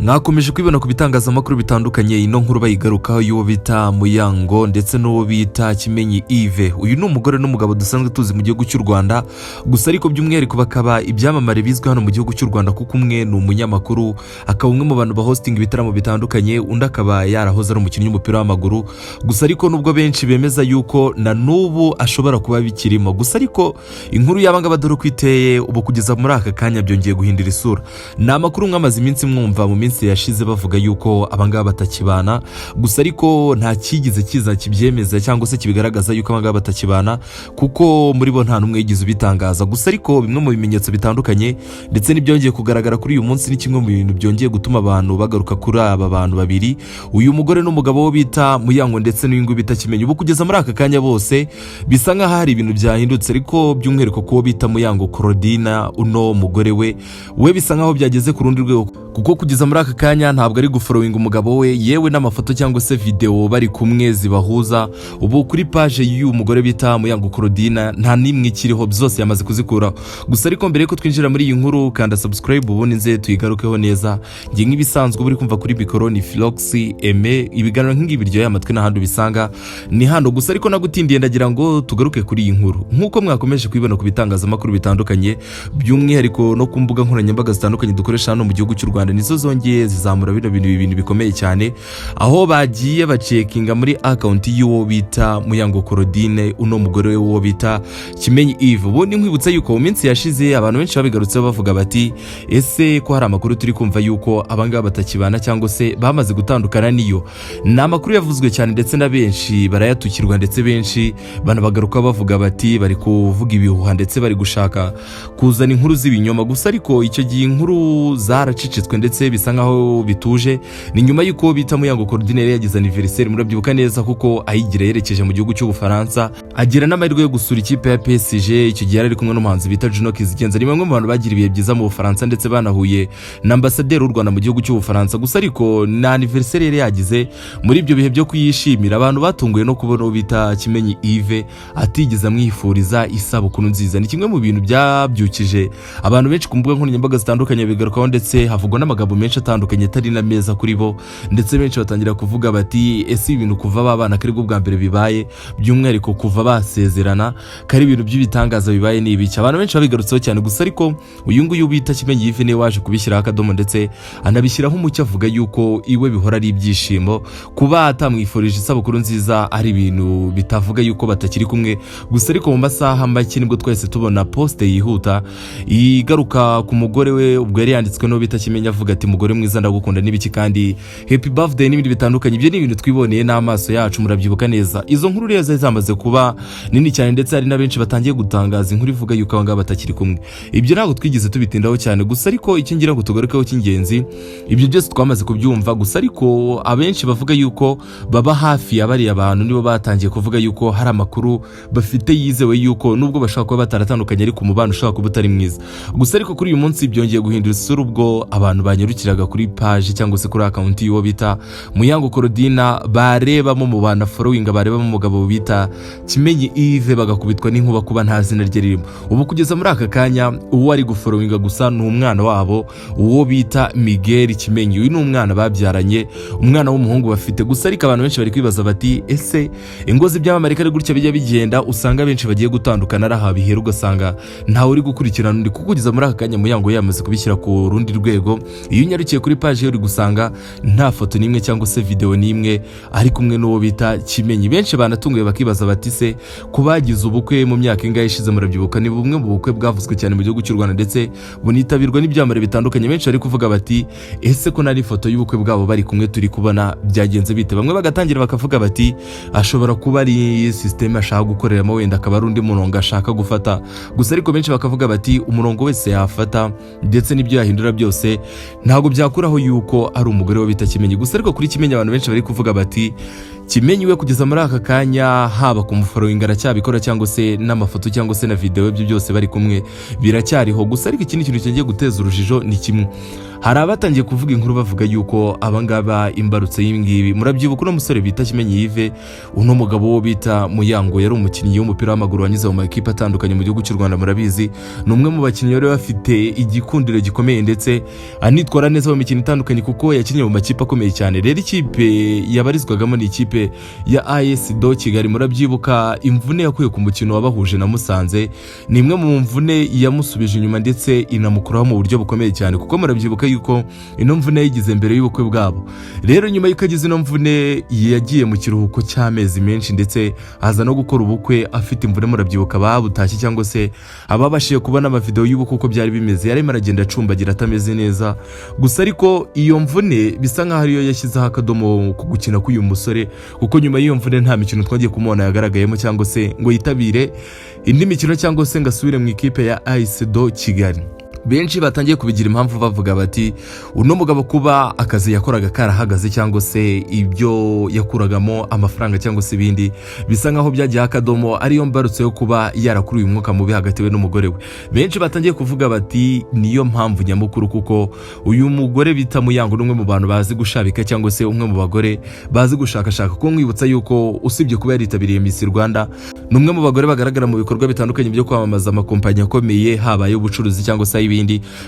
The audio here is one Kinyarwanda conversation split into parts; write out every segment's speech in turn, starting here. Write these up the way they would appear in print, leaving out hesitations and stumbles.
Mwakomeje kwibona ku bitangazamakuru bitandukanye ino nkuru bayigarukaho y'uwo bita Muyango ndetse n'uwo bita Kimenyi Yves. Uyu ni umugore n'umugabo dusanzwe tuzi mu gihugu cy'u Rwanda, gusa ariko by'umwihariko bakaba ibyamamare bizwi hano mu gihugu cy'u Rwanda, kuko umwe ni umunyamakuru, akaba umwe mu bantu bahostinga ibitaramo bitandukanye, undi akaba yarahoze ari umukinnyi w'umupira w'amaguru. Gusa ariko nubwo benshi bemeza yuko na n'ubu ashobora kuba bikirimo, gusa ariko inkuru y'aba ngaba dore uko iteye ubu kugeza muri aka kanya byongeye guhindura isura. Ni amakuru mwamaze iminsi mwumva mu minsi yashize bavuga yuko abangaba batakibana, gusa ariko nta cyigeze kiza kibyemeza cyangwa se kibigaragaza yuko abangaba batakibana, kuko muri bo nta n'umwe yigeze ubitangaza. Gusa ariko bimwe mu bimenyetso bitandukanye ndetse n'ibyongeye kugaragara kuri uyu munsi ni kimwe mu bintu byongeye gutuma abantu bagaruka kuri aba bantu babiri, uyu mugore n'umugabo wo bita Muyango ndetse n'uyu nguyu bita Kimenyi. Ubu kugeza muri aka kanya bose bisa nk'aho hari ibintu byahindutse, ariko by'umwihariko kuwo bita Muyango Claudine, uno mugore we bisa nk'aho byageze ku rundi rwego, kuko kugeza muri aka kanya ntabwo ari gufollowinga umugabo we, yewe n'amafoto cyangwa se videwo bari kumwe zibahuza ubu kuri page y'uyu mugore bita Muyango Claudine nta n'imwe ikiriho, byose yamaze kuzikuraho. Gusa ariko mbere yuko twinjira muri iyi nkuru, kanda subscribe ubundi nze tuyigarukeho neza. Njye nk'ibisanzwe uri kumva kuri mikoro ni Philox Aime. Ibiganiro nk'ibi biryoheye amatwi n'ahandi ubisanga ni hano. Gusa ariko nagutindiye, ndagira ngo tugaruke kuri iyi nkuru nk'uko mwakomeje kuyibona ku bitangazamakuru bitandukanye, by'umwihariko no ku mbuga nkoranyambaga zitandukanye dukoresha hano mu gihugu cy'u Rwanda, nizo zongeye zizamura bino bintu, ibintu bikomeye cyane, aho bagiye bacheckinga muri account y'uwo bita Muyango Claudine, uno mugore we w'uwo bita Kimenyi Yves. Ubundi nkwibutsa yuko mu minsi yashize abantu benshi babigarutseho bavuga bati: "Ese ko hari amakuru turi kumva yuko abangaba batakibana cyangwa se bamaze gutandukana?" Niyo ni amakuru yavuzwe cyane, ndetse na benshi barayatukirwa, ndetse benshi banabagaruka bavuga bati bari kuvuga ibihuha ndetse bari gushaka kuzana inkuru z'ibinyoma. Gusa ariko icyo gihe inkuru zaracecetswe ndetse bisa nkaho bituje. Ni nyuma y'uko bita Muyango Claudine yari yagize anniversaire, murabyibuka neza, kuko ayigira yerekeje mu gihugu cy'Ubufaransa, agira n'amahirwe yo gusura ikipe ya PSG. Icyo gihe yari ari kumwe n'umuhanzi bita Juno Kizigenza. Ni bamwe mu bantu bagira ibihe byiza mu Bufaransa, ndetse banahuye na ambasaderi w'u Rwanda mu gihugu cy'Ubufaransa. Gusa ariko na anniversaire yari yagize, muri ibyo bihe byo kuyishimira, abantu batunguwe no kubona uwo bita Kimenyi Yves atigeze amwifuriza isabukuru nziza. Ni kimwe mu bintu byabyukije abantu benshi ku mbuga nkoranyambaga zitandukanye, bigarukaho ndetse havugwa n'amagambo menshi atandukanye atari na meza kuri bo, ndetse benshi batangira kuvuga bati: "Ese ibintu kuva babana ko aribwo bwa mbere bibaye, by'umwihariko kuva basezerana, ko ari ibintu by'ibitangaza bibaye, ni ibiki?" Abantu benshi babigarutseho cyane. Gusa ariko uyu nguyu bita Kimenyi Yves niwe waje kubishyiraho akadomo, ndetse anabishyiraho umucyo, avuga yuko iwe bihora ari ibyishimo, kuba atamwifurije isabukuru nziza ari ibintu bitavuga yuko batakiri kumwe. Gusa ariko mu masaha make nibwo twahise tubona post yihuta igaruka ku mugore we, ubwo yari yanditswe n'uwo bita Kimenyi, avuga ati: "Mugore mwiza, ndagukunda" n'ibiki, kandi "happy birthday" n'ibindi bitandukanye. Ibyo ni ibintu twiboneye n'amaso yacu, murabyibuka neza. Izo nkuru rero zari zamaze kuba nini cyane, ndetse hari na benshi batangiye gutangaza inkuru ivuga yuko aba ngaba batakiri kumwe. Ibyo ntabwo twigeze tubitindaho cyane. Gusa ariko icyo ngira ngo tugarukeho cy'ingenzi, ibyo byose twamaze kubyumva, gusa ariko abenshi bavuga yuko baba hafi ya bariya bantu nibo batangiye kuvuga yuko hari amakuru bafite yizewe yuko nubwo bashobora kuba bataratandukanye, ariko umubano ushobora kuba utari mwiza. Gusa ariko kuri uyu munsi byongeye guhindura isura, ubwo abantu banyarukiraga kuri page cyangwa se kuri account y'uwo bita Muyango Claudine, barebamo mu bantu following, barebamo umugabo bita Kimenyi Yves, bagakubitwa n'inkuba kuba nta zina rye ririmo. Ubu kugeza muri aka kanya uwo ari gufollowinga gusa ni umwana wabo, uwo bita Miguel Kimenyi. Uyu ni umwana babyaranye, umwana w'umuhungu bafite. Gusa ariko abantu benshi bari kwibaza bati: "Ese ingo z'ibyamamare ko ari gutya bijya bigenda, usanga benshi bagiye gutandukana ari aha bihera, ugasanga ntawe uri gukurikirana undi?" Kuko kugeza muri aka kanya Muyango yamaze kubishyira ku rundi rwego. Iyo unyarukiye kuri page ye uri gusanga nta foto n'imwe cyangwa se videwo n'imwe ari kumwe n'uwo bita Kimenyi. Benshi banatunguye bakibaza bati: "Se ku bagize ubukwe mu myaka ingahe ishize?" Murabyibuka, ni bumwe mu bukwe bwavuzwe cyane mu gihugu cy'u Rwanda, ndetse bunitabirwa n'ibyamamare bitandukanye. Benshi bari kuvuga bati: "Ese ko nari ifoto y'ubukwe bwabo bari kumwe turi kubona, byagenze bite?" Bamwe bagatangira bakavuga bati: "Ashobora kuba ari système ashaka gukoreramo, wenda akaba ari undi murongo ashaka gufata." Gusa ariko benshi bakavuga bati: "Umurongo wese yafata ndetse n'ibyo yahindura byose ntabwo byakuraho yuko ari umugore we bita Kimenyi." Gusa ariko kuri Kimenyi abantu benshi bari kuvuga bati: "Kimenyi we kugeza muri aka kanya haba kumufollowinga aracyabikora, cyangwa se n'amafoto cyangwa se na videwo, ibyo byose bari kumwe biracyariho." Gusa ariko ikindi kintu cyongeye guteza urujijo ni kimwe. Hari abatangiye kuvuga inkuru bavuga yuko abangaba imbarutso y'ibingibi, murabyibuka uno musore bita Kimenyi Yves, uno mugabo wo bita Muyango yari umukinnyi w'umupira w'amaguru wanyuze mu makipe atandukanye mu gihugu cy'u Rwanda. Murabizi, ni umwe mu bakinnyi bari bafite igikundiro gikomeye ndetse anitwara neza mu mikino itandukanye kuko yakinnye mu makipe akomeye cyane. Rero ikipe yabarizwagamo ni ikipe ya AS do Kigali. Murabyibuka imvune yakuye ku mukino wabahuje na Musanze, ni imwe mu mvune yamusubije inyuma ndetse inamukuraho mu buryo bukomeye cyane, kuko murabyibuka yuko ino mvune yayigize mbere y'ubukwe bwabo. Rero nyuma y'uko agize ino mvune yagiye mu kiruhuko cy'amezi menshi ndetse aza no gukora ubukwe afite imvune. Murabyibuka babutashye cyangwa se ababashije kubona amavideo y'ubukwe uko byari bimeze, yarimo aragenda acumbagira atameze neza. Gusa ariko iyo mvune bisa nkaho ariyo yashyizeho akadomo ku gukina k'uyu musore, kuko nyuma y'iyo mvune nta mikino twagiye kumubona yagaragayemo cyangwa se ngo yitabire indi mikino cyangwa se ngo asubire mu ikipe ya AS do Kigali. Benshi batangiye kubigira impamvu bavuga bati uno mugabo kuba akazi yakoraga karahagaze cyangwa se ibyo yakuragamo amafaranga cyangwa se ibindi bisa nkaho byagiyeho akadomo, ariyo mbarutso yo kuba yarakuruye umwuka mubi hagati we n'umugore we. Benshi batangiye kuvuga bati niyo mpamvu nyamukuru, kuko uyu mugore bita Muyango ni umwe mu bantu bazi gushabika cyangwa se umwe mu bagore bazi gushakashaka, kuko nkwibutsa yuko usibye kuba yaritabiriye Miss Rwanda, ni umwe mu bagore bagaragara mu bikorwa bitandukanye byo kwamamaza amakompanyi akomeye, haba ay'ubucuruzi cyangwa se ay'ibindi.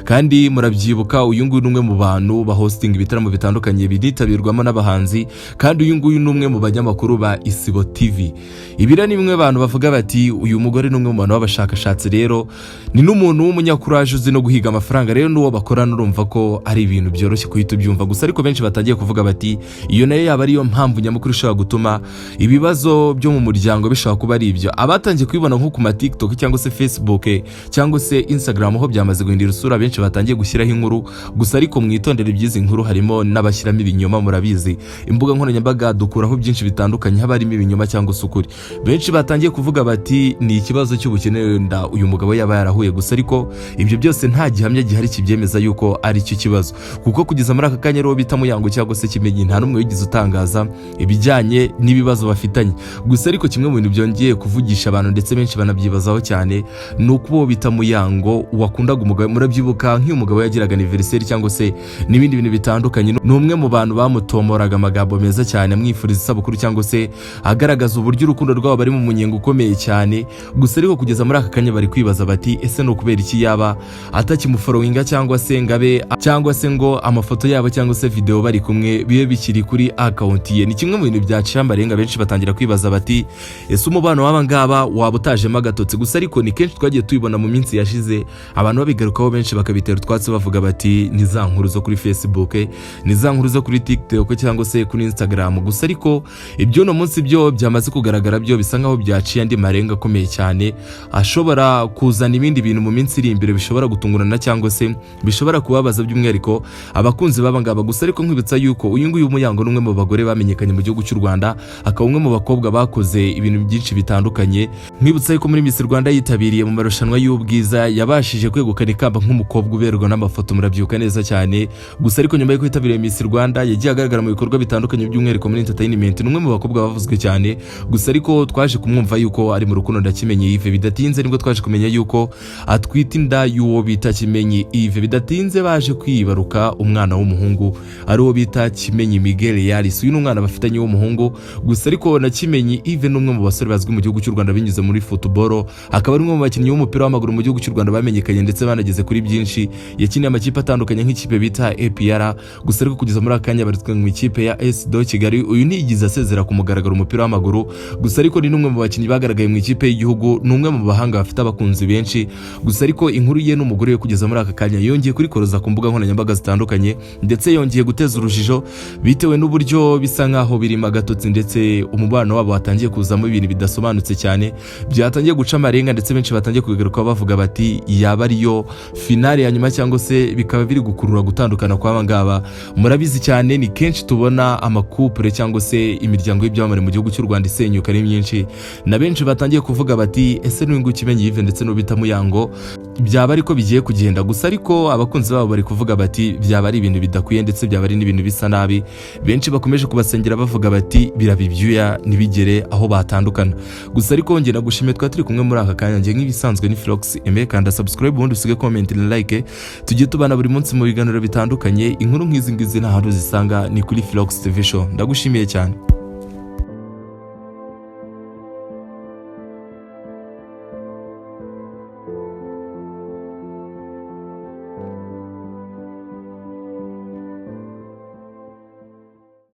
Kandi murabyibuka, uyu nguyu ni umwe mu bantu bahostinga ibitaramo bitandukanye binitabirwamo n'abahanzi, kandi uyu nguyu ni umwe mu banyamakuru ba Isibo TV. Ibi rero ni bimwe abantu bavuga bati uyu mugore ni umwe mu bantu b'abashakashatsi, rero ni n'umuntu w'umunyakuraje uzi no guhiga amafaranga. Rero n'uwo bakorana urumva ko ari ibintu byoroshye guhita ubyumva. Gusa ariko benshi batangiye kuvuga bati iyo nayo yaba ariyo mpamvu nyamukuru ishobora gutuma ibibazo byo mu muryango bishobora kuba ari ibyo. Abatangiye kubibona nko ku ma TikTok cyangwa se Facebook cyangwa se Instagram, ho byamaze guhindura isura, benshi batangiye gushyiraho inkuru. Gusa ariko mwitondere iby'izi nkuru, harimo n'abashyiramo ibinyoma. Murabizi, imbuga nkoranyambaga dukuraho byinshi bitandukanye, haba harimo ibinyoma cyangwa se ukuri. Benshi batangiye kuvuga bati ni ikibazo cy'ubukene wenda uyu mugabo yaba yarahuye. Gusa ariko ibyo byose nta gihamya gihari kibyemeza yuko ari cyo kibazo, kuko kugeza muri aka kanya rero bita Muyango cyangwa se Kimenyi nta n'umwe wigeze utangaza ibijyanye n'ibibazo bafitanye. Gusa ariko kimwe mu bintu byongeye kuvugisha abantu ndetse benshi banabyibazaho cyane ni uko uwo bita Muyango wakundaga umugabo, murabyibuka nk'iyo umugabo yagiraga anniversaire cyangwa se n'ibindi bintu bitandukanye, ni umwe mu bantu bamutomoraga amagambo meza cyane amwifuriza isabukuru cyangwa se agaragaza uburyo urukundo rwabo bari mu munyenga ukomeye cyane. Gusa ariko kugeza muri aka kanya bari kwibaza bati ese ni ukubera iki yaba atakimufollowinga cyangwa se ngabe cyangwa se ngo amafoto yabo cyangwa se video bari kumwe bibe bikiri kuri account ye? Ni kimwe mu bintu byaciye amarenga, benshi batangira kwibaza bati ese umubano w'aba ngaba waba utajemo agatotsi? Gusa ariko ni kenshi twagiye tubibona mu minsi yashize abantu babigarukaho, benshi bakabitera utwatsi bavuga bati ni za nkuru zo kuri Facebook, ni za nkuru zo kuri TikTok cyangwa se kuri Instagram. Gusa ariko iby'uno munsi byo byamaze kugaragara, byo bisa nkaho byaciye andi marenga akomeye cyane ashobora kuzana ibindi bintu mu minsi iri imbere bishobora gutungurana cyangwa se bishobora kubabaza by'umwihariko abakunzi b'aba ngaba. Gusa ariko nkwibutsa yuko uyu nguyu Muyango ni umwe mu bagore bamenyekanye mu gihugu cy'u Rwanda, akaba umwe mu bakobwa bakoze ibintu byinshi bitandukanye. Nkwibutsa yuko muri Miss Rwanda yitabiriye mu marushanwa y'ubwiza yabashije kwegukana ikamba nk'umukobwa uberwa n'amafoto, murabyibuka neza cyane. Gusa ariko nyuma y'uko yitabiriye Miss Rwanda yagiye agaragara mu bikorwa bitandukanye, by'umwihariko muri entertainment, ni umwe mu bakobwa bavuzwe cyane. Gusa ariko twaje kumwumva yuko ari mu rukundo na Kimenyi Yves. Bidatinze nibwo twaje kumenya yuko atwite inda y'uwo bita Kimenyi Yves. Bidatinze baje kwibaruka umwana w'umuhungu ari uwo bita Kimenyi Miguel Yaris. Uyu ni umwana bafitanye w'umuhungu. Gusa ariko na Kimenyi Yves ni umwe mu basore bazwi mu gihugu cy'u Rwanda binyuze muri football, akaba ari umwe mu bakinnyi b'umupira w'amaguru mu gihugu cy'u Rwanda bamenyekanye ndetse banageze kuri byinshi. Yakiniye amakipe atandukanye nk'ikipe bita APR. Gusa ariko kugeza muri aka kanya abarizwa mu ikipe ya AS do Kigali. Uyu ntiyigeze asezera ku mugaragaro umupira w'amaguru, gusa ariko ni n'umwe mu bakinnyi bagaragaye mu ikipe y'igihugu, ni umwe mu bahanga bafite abakunzi benshi. Gusa ariko inkuru ye n'umugore we kugeza muri aka kanya yongeye kurikoroza ku mbuga nkoranyambaga zitandukanye, ndetse yongeye guteza urujijo bitewe n'uburyo bisa nkaho birimo agatotsi, ndetse umubano wabo watangiye kuzamo ibintu bidasobanutse cyane byatangiye guca amarenga, ndetse benshi batangiye kubigarukaho bavuga bati yaba ariyo finale ya nyuma cyangwa se bikaba biri gukurura gutandukana kw'aba ngaba. Murabizi cyane, ni kenshi tubona amacouple cyangwa se imiryango y'ibyamamare mu gihugu cy'u Rwanda isenyuka ari myinshi, na benshi batangiye kuvuga bati ese n'uyu nguyu Kimenyi Yves ndetse n'uwo bita Muyango byaba ariko bigiye kugenda? Gusa ariko abakunzi babo bari kuvuga bati byaba ari ibintu bidakwiye ndetse byaba ari n'ibintu bisa nabi. Benshi bakomeje kubasengera bavuga bati biraba ibyuya ntibigere aho batandukana. Gusa ariko njye nagushimiye, twari turi kumwe muri aka kanya. Njye nk'ibisanzwe ni Philox Aime. Kanda subscribe, ubundi usige comment na like, tujye tubana buri munsi mu biganiro bitandukanye. Inkuru nk'izi ngizi nta hantu uzisanga, ni kuri Philox TV Show. Ndagushimiye cyane.